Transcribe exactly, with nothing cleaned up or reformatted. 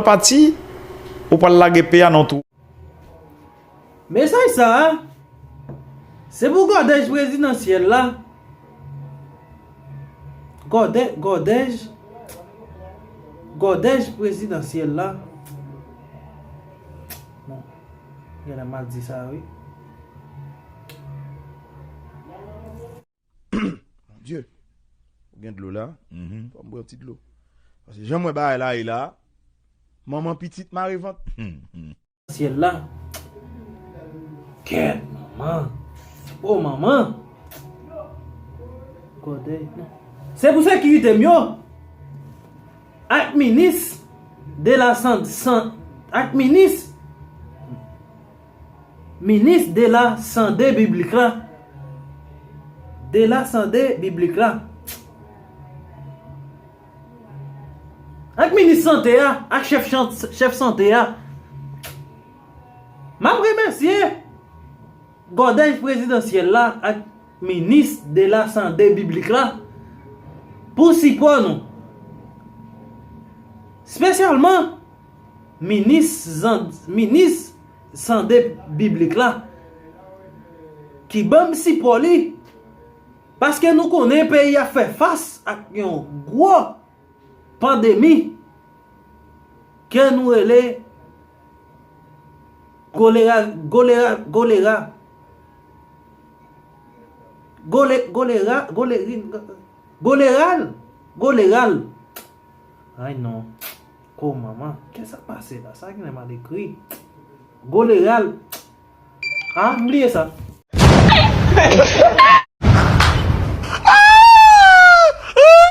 Pati, ou pral lage peyi a nan twou. Mesaj sa a, se pou kòtèj prezidansyèl la. Kòtè-, kòtèj, kòtèj prezidansyèl la. Bon, genlè m mal di sa, wi. Mon Dieu. Ou gen dlo la? Mhm. Fò m pran ti dlo. Paske jan m wè bagay la ye la, manman pitit mare vant. Hmm, hmm. Syèl la. Kèt, manman. O, manman. Kòtèy. Se pou sekirite m yo. Ak minis de la san-, san-, ak minis, minis de la sante biblik la. De la sante biblik la. Ak minis sante a, ak chèf chan-, chèf sante a. M ap remèsye kòtèj prezidansyèl la ak minis de la sante biblik la pou sipò nou. Espesyalman minis zan-, minis sante biblik la ki ban m sipò li, paske nou konnen peyi a fè fas ak yon gwo pandemi ke nou rele kolera, kolera, kolera. Gole-, kolera, gole-, goleral, goleral. Ay non. Ko manman, kisa k pase la? Sa genlè mal ekri. Goleral. Ah, m bliye sa.